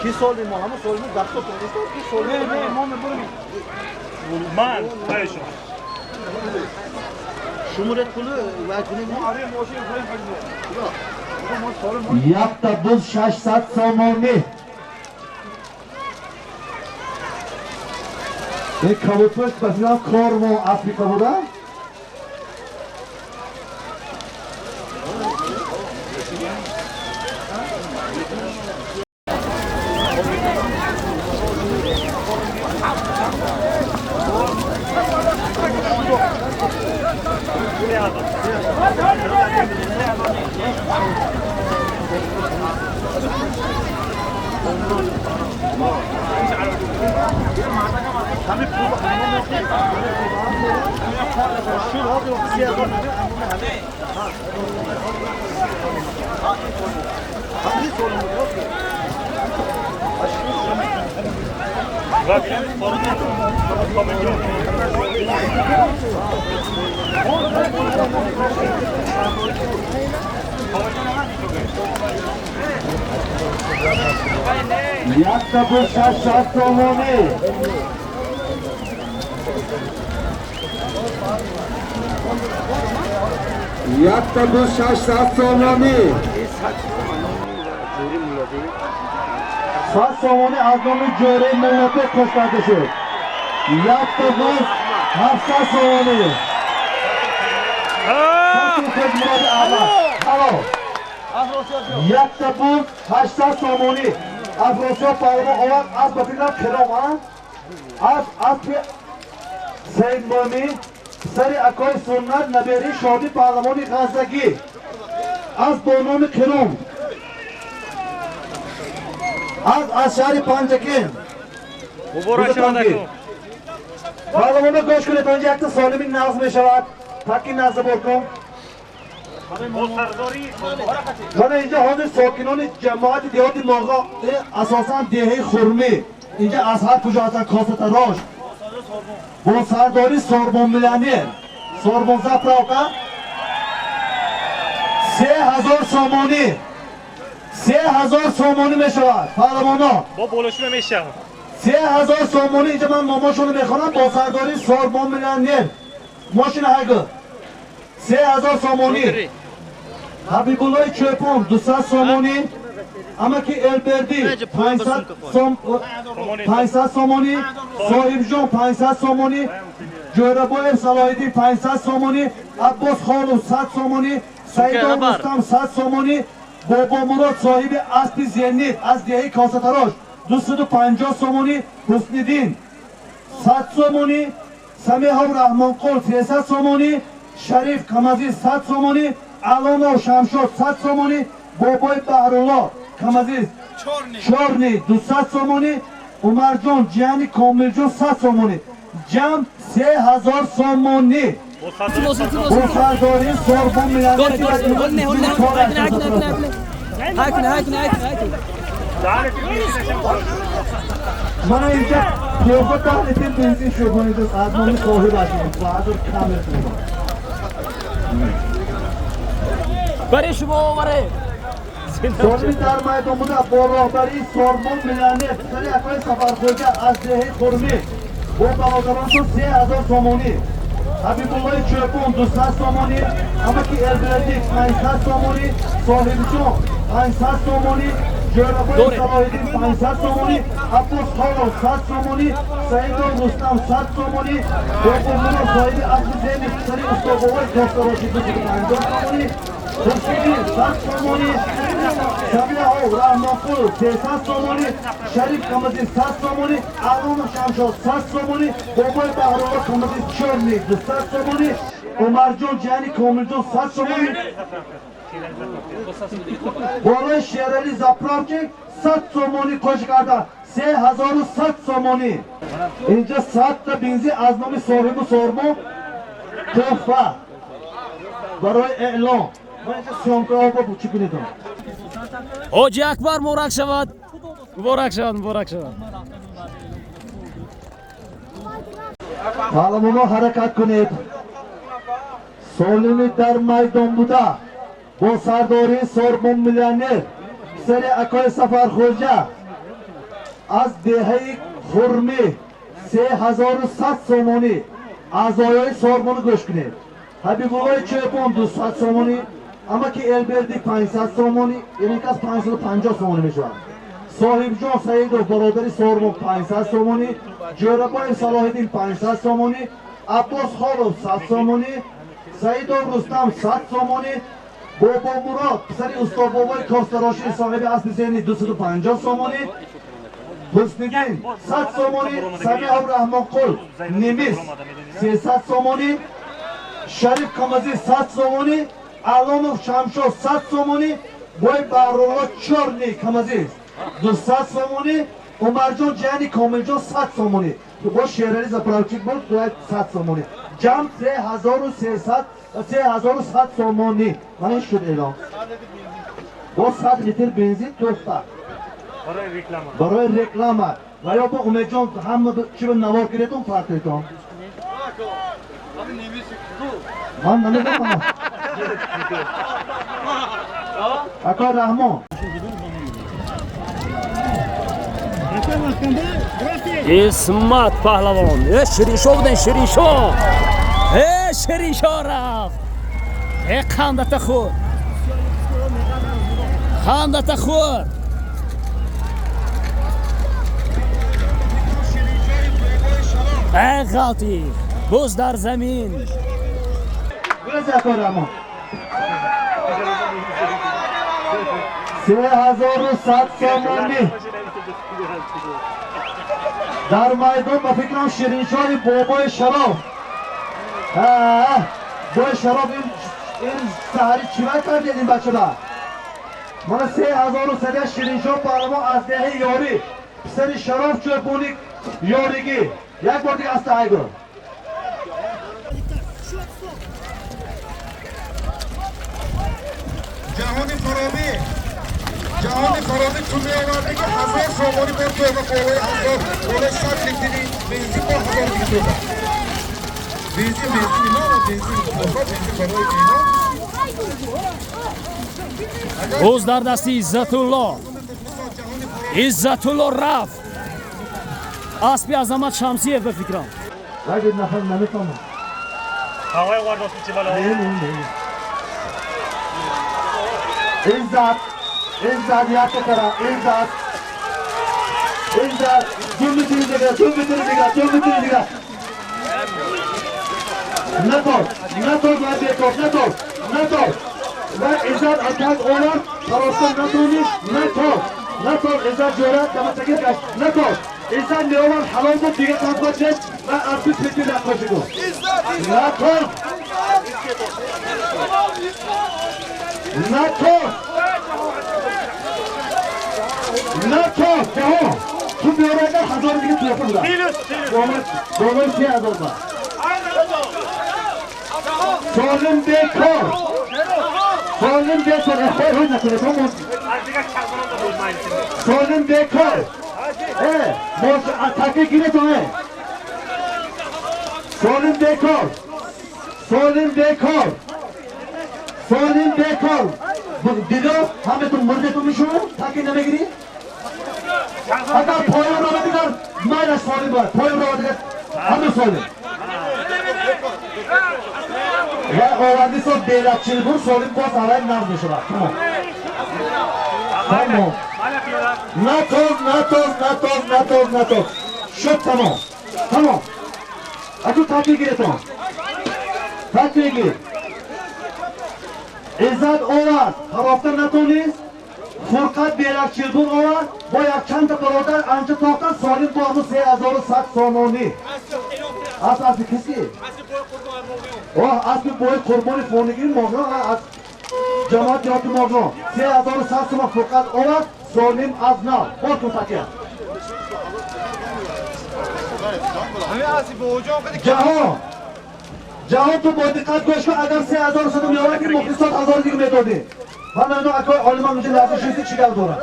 کی سالی ما همه سالی ما دست تو کی سالی ما میبریم من ایشون شمورت پول و کنیم ما آره ماشین خواهیم. یک تا بود 600 سومونی. این کبوترش بسیار کارمو افریقا بودن. یک تا بود 600 سومونی. یک تا بود 600 سومونی. 100 سومونی از نام جوره ملت کشته شد. یک تا بود 700 سومونی. یک تا بود 800 سومونی. افراسیاب پهلوان آورد از بفیلم کرام از اسب سید سر اکای سنت نبری شادی پهلوان غزگی از با نام کرام از شهر پنجکین. پهلوان گوش کنید آنجا یک تا سالمی نغز می شود. تکی نغز بکن. من اینجا حاضر ساکنان جماعت دیهات ماغا اساسا دهه خرمی اینجا از هر کجا هستن کاسه تراش با سرداری سوربن میلیونر سوربن زپراوکا 3000 سومونی 3000 سومونی میشود پهلوانا با بولشون میشه 3000 سومونی. اینجا من ناماشونو میخوانم. با سرداری سوربن میلیونر ماشین هگو 3000 سومونی. حبیب الله چوپون 200 سومونی. امکی البردی 500 سومونی. صاحب جان 500 سومونی. جورابویف صلاحیدین 500 سومونی. عباس خانو 100 سومونی. سعید رستم 100 سومونی. بابا مراد صاحب اسب زینید از دهه کاسه تراش 250 سومونی. حسنیدین 100 سومونی. سمیح رحمان قول 300 سومونی. شریف کمازی 100 سومونی. علامو شمشاد 100 سومونی. بابای بهرالله کمازی چورنی 200 سومونی. عمرجان جیانی کاملجان 100 سومونی. جمع 3000 سومونی. با سرداری سوربن میلیونر. من اینجا پیوفه 10 لیتر بنزین شد. از نام صاحب هستیم. برای شما برای سالمی در میدان بوده با راهبری سوربن میلیونر سر اکای سفرخوجه از دهه خرمی با برادران 3000 سومونی. حبیب الله چوپون 200 سومونی. امکی البردی 500 سومونی. صاحب جان 500 سومونی. جورابوی صلاحیدین 500 سومونی. عباس خانو 100 سومونی. سعید رستم 100 سومونی. بابا مراد صاحب اصل زین سری استاد بابای کاستراشی 250 سومونی. Хуршиди 100 сомонӣ, Сабиҳо Раҳмонқул 300 сомонӣ, Шариф Камази 100 сомонӣ, Алонов Шамшод 100 сомонӣ, Бобои Баҳролло Камази Чорни 200 сомонӣ, Умарҷон Ҷани Комилҷон 100 сомонӣ, болои Шерали заправки 100 сомонӣ кош карда, 3100 сомонӣ. Инҷа 100 та бензин аз номи соҳибу сорбон туҳфа барои эълон. Ман инҷа съёмкаҳо бо чӣ кунедам? Ҳоҷи Акбар муборак шавад, муборак шавад, муборак шавад. Паҳлавонҳо ҳаракат кунед. Солими дар майдон буда бо сардории Сорбон миллионер писари акои Сафархоҷа аз деҳаи Хурмӣ 3100 сомонӣ. Аъзоёи Сорбону гӯш кунед. Ҳабибуллои Чӯпон 200 сомонӣ, амаки Элберди 500 сомонӣ, ин кас 550 сомонӣ мешавад. Соҳибҷон Саидов бародари Сорбон 500 сомонӣ, Ҷӯрабоев Салоҳиддин 500 сомонӣ, Аббос Холов 100 сомонӣ, Саидов Рустам 100 сомонӣ, Бобомурод писари устодбобои костарошӣ соҳиби асли зеҳни 250 сомонӣ, Ҳусниддин 100 сомонӣ, Самиҳов Раҳмонқул Немис 300 сомонӣ, Шариф Камазӣ 100 сомонӣ, Алонов Шамшод 100 сомонӣ, Бой Баҳролло Чорни Камазӣ 200 сомонӣ, Умарҷон Ҷани Комилҷон 100 сомонӣ. Бо Шерали заправчик буд 100 сомонӣ. Ҷамъ 3300 3100 сомонӣ. Мана ин шуд эълон. Бо 100 литр бензин туҳфа. Барои реклама. Барои реклама. Ва ё бо Умедҷон ҳама чӣ ба навор киретон партойтон. Ман намедонам. Акои Раҳмон. Исмат паҳлавон. Э Шириншо буден, Шириншо. Э Шириншо рафт. Э қандата хӯр. Қандата хӯр. Э ғалтӣ. Буз дар замин. Гулази акои Раҳмон. 3100 сомонӣ. Дар майдон ба фикрам Шириншоҳи бобои Шароф. Бобои Шароф ин саҳари чива кардед ин бачаба? Мана 3100 Шириншоҳ паҳлавон аз деҳаи Ёрӣ, писари Шароф Чӯпони Ёригӣ. Як бор дига аз таҳай гӯ. Ҷаҳони Фаробӣ, Ҷаҳони Фаробӣ ту меовардӣ ки 1000 сомонӣ бо туҳфа болои 1000 болои 100 литри бензин бо 1000 дига туҳфа. Бензин, бензин ино ва бензин туҳфа, бензин барои ино. Буз дар дасти Иззатулло. Иззатулло рафт. Аспи Азамат Шамсиев ба фикрам. Вагид нафар наметавонам. Ҳавои вардости чӣ бало? Не, не, не. Иззат, Иззат якта кара, Иззат. Иззат, ду метри дига, ду метри дига, ду метри дига. Натор, натор ва бекор, натор, натор. Ва Иззат атак овард, фаросат натониш, натор. Натор, Иззат ҷӯра, даматагир гашт, натор. Иззат меовард, ҳалол буд, дига танқод нест ва аз 20 метр наққошӣ гуфт. Натор. Натор. Натор, ҷаҳон. Ту меоварда 1000 дига туҳфа буда. Болои 3000 ба. Солим бекор. Солим бекор. Хой хой накунед. Солим бекор. Бош атака гиред он. Солим бекор. Солим бекор. Солим бекор. Дидо ҳаматон мурдетон мешавад, таки намегирӣ? Агар поён рава дигар майлаш солим бояд. Поён рава дигар ҳама солим. Ва оварди сол белабчил бур солим боз алай нағз мешавад. Тамом. Тамом. Натоз, натоз, натоз, натоз, натоз. Шуд тамом. Тамом. Аку такбир гиретон. Такбир гир. Иззат овард, харофта натонист. Фурқат Беракчилбур овард, бо якчанд та бародар анча тохтан Солим бо ҳамун 3100 сомонӣ. Асп аспи киси? Оҳ, аспи бои Қурбони Фонигир Моғрон аз ҷамоат ҷамоати Моғрон. 3100 сомон Фурқат овард, Солим аз нав. Боз кун такя. Ҷаҳон! Ҷаҳон ту бо диққат гӯш кун, агар 3100 меовард, ки мухлисот 1000 дига медодӣ. Ман намедонам акои олимам инҷо лаҳза шисти чӣ гап дорад.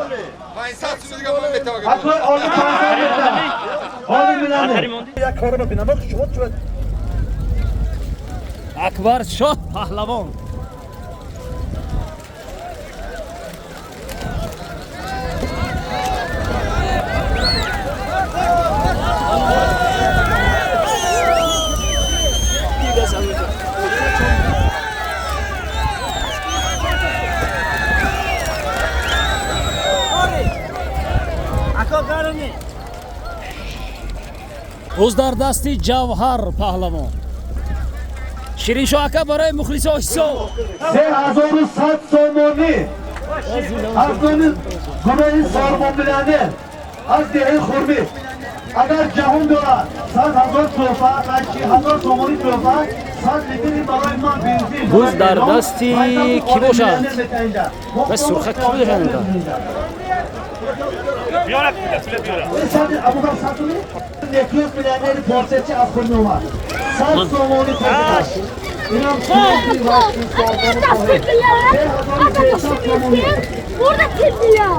Акои олим 500 метр. Олим милане. Як коро бинам, шумо чӣ? Акбар Шоҳ Паҳлавон. Ӯз дар дасти Ҷавҳар Паҳлавон. Шириншоҳ ака барои мухлисо ҳисоб. 3100 сомонӣ аз номи гурӯҳи Сорбон миллионер аз деҳаи Хурмӣ. Агар ҷаҳон дорад 100 ҳазор тӯҳфа, 1000 сомонӣ тӯҳфа, 100 литри барои ман бензин. Буз дар дасти кӣ бошад? Ва сурха кӣ бошад инта? Биёра, биёра. Абубакр Сатуни некрӯз миллионери порсечи аз Хурмӣ омад. 100 сомонӣ тӯҳфа. Инам Burada kirliyor.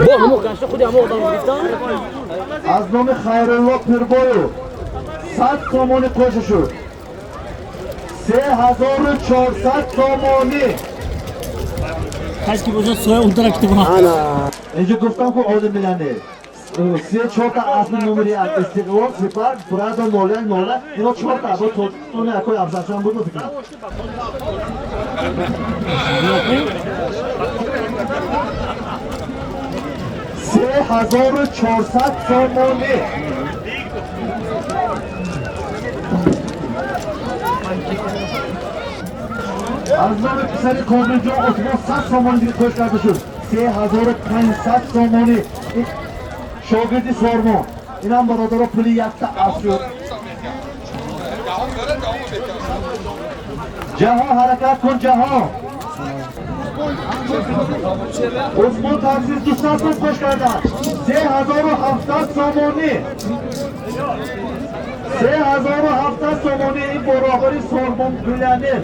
Бо ҳамо гашта худи ҳамо одам гирифтан? Аз номи Хайрулло Пирбоев 100 сомонӣ қӯша шуд. 3400 сомонӣ. Касе ки бошад соя он тараф китоб. Инҷо гуфтам ку олим миллионер. Се чорта аспи номери як Истиқлол, Сипар, Прадо 01 01 ино чорта бо Тоҷикистони акои Афзалшон буд фикрам. 3400 сомонӣ. Аз номи писари Комилҷон Усмон 100 сомонӣ дига қӯш карда шуд. 3500 сомонӣ. Шогирди Сормон. Инам бародаро пули якта асп шуд. Ҷаҳон ҳаракат кун, ҷаҳон. Усмон таксист 200 сом қӯш карда. 3700 сомонӣ. 3700 сомонӣ ин баробари Сормон миллионер.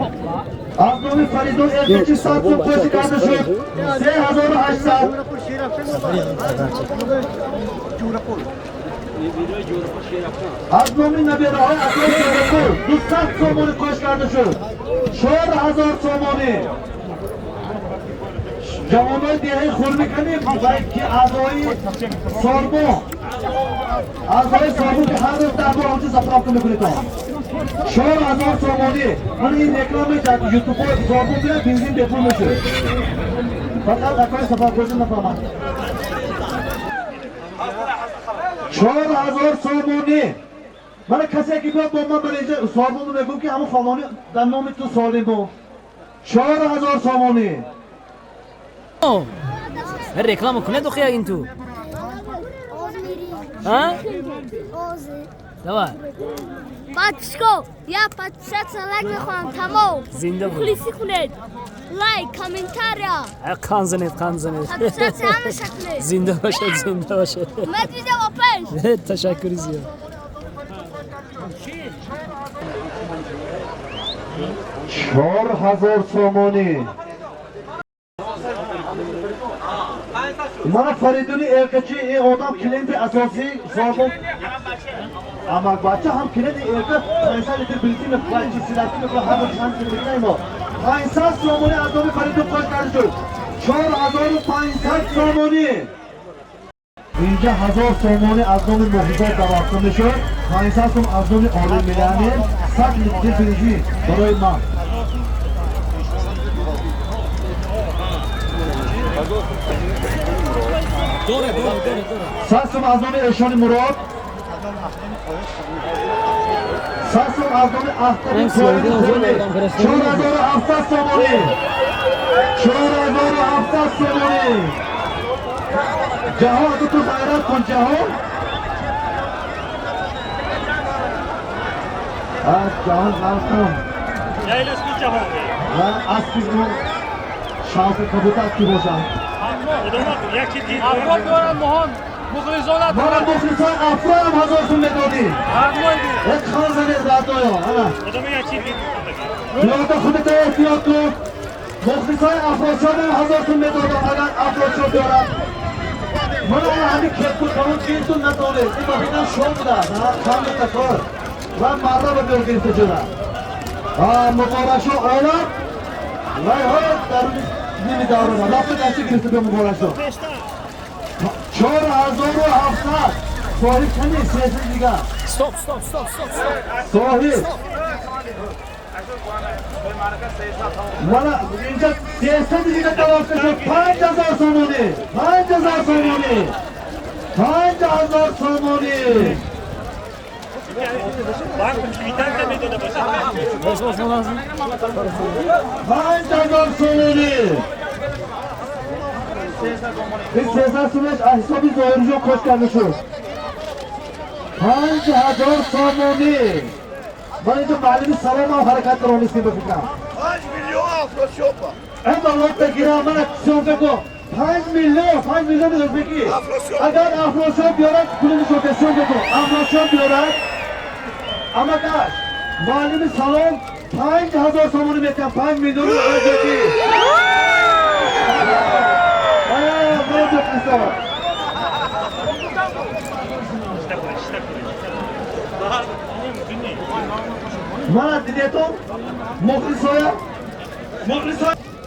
Аз номи Фаридун Эркачи 100 сом қӯш карда шуд. 3800. Аз номи набираҳои акои Ҷӯрақул 200 сомонӣ қӯш карда шуд. 4000 сомонӣ. Ҷавонои деҳаи Хурмӣ канем ки аъзои Сорбон, аъзои Сорбон ки ҳар рӯз 10 бор ҳамчун заправка мекунед. 4000 сомонӣ. Ман ин реклама дар ютуб Сорбон бинам бензин бепул мешуд. Фақат акои сафаркӯшӣ нафаҳмад. 4000 сомонӣ. Мана касе ки биёд бо ман бар инҷа Сорбонро мегӯм ки ҳамон фалонӣ дар номи ту Солим буд. 4000 сомонӣ. Реклама кунед охи ин ту. А? Давай. Подписку. Я подписаться лайк мехоҳам тамом. Зинда буд. Мухлисӣ кунед. Лайк, комментария. Қан занед, қан занед. Подписаться ҳамаша кунед. Зинда бошед, зинда бошед. Мед видео ба пеш. Ташаккури зиёд. 4000 сомонӣ. Мана Фаридуни Эркачи ин одам клиенти асосӣ Сорбон. Амакбача ҳам клиенти Эрка 500 литр бензин мехӯрад, чи силатӣ мехӯрад, ҳар рӯз чанд километр мо. 500 сомонӣ аз номи Фаридун қӯш карда шуд. 4500 сомонӣ. Инҷа 1000 сомонӣ аз номи мухлисот даъват мешуд. 500 сом аз номи олим миллионер, 100 литр бензин барои ман. Доре, доре, доре, доре. 100 сом аз номи Эшони Мурод. Сасум аз номи Ахтари Тоири Хурмӣ 4700 сомонӣ. 4700 сомонӣ. Ҷаҳон ту ғайрат кун ҷаҳон. Аз ҷаҳон ғалтам. Ва аспи ӯ шавқи кабутар ки бошад. Мана мухлисон Афроям 1000 сум медодӣ. Як хан занед радоё. Ана. Пиёда худата эҳтиёт кун. Мухлисони Афросиёбам 1000 сум медодам агар Афросиёб биёрад. Мана ана ҳамин кетку калон гиртун надонед. Ин ба фикрам шом будааст. Кам такор. Ва марра ба биёр гирифта шуда. Муборакшо олад. Вай ҳо даруни ними даврона. Рафта гашта гирифта биё Муборакшо. 4700. Соҳиб кани сесиз дигар. Стоп, стоп, стоп, стоп, стоп. Соҳиб. Мана инҷа 300 дигар талош шуд. 5000 сомонӣ. 5000 сомонӣ. 5000 сомонӣ. 5000 сомонӣ. Ин 300 сомониш аз ҳисоби Зоҳирҷон кош карда шуд. 5000 сомонӣ. Ман инҷо муаллими саломам ҳаракат каронистем ба фикрам. 5 миллион Афросиёба. Ин баллот бигирам, мана съёмка кун. 5 миллион, 5 миллион ӯзбекӣ. Агар Афросиёб биёрад, пули нишота съёмка кун. Афросиёб биёрад, амакаш муаллими салом 5000 сомонӣ метиҳам, 5 миллион ӯзбекӣ. Мана дидетон мухлисоя, мухлисоя.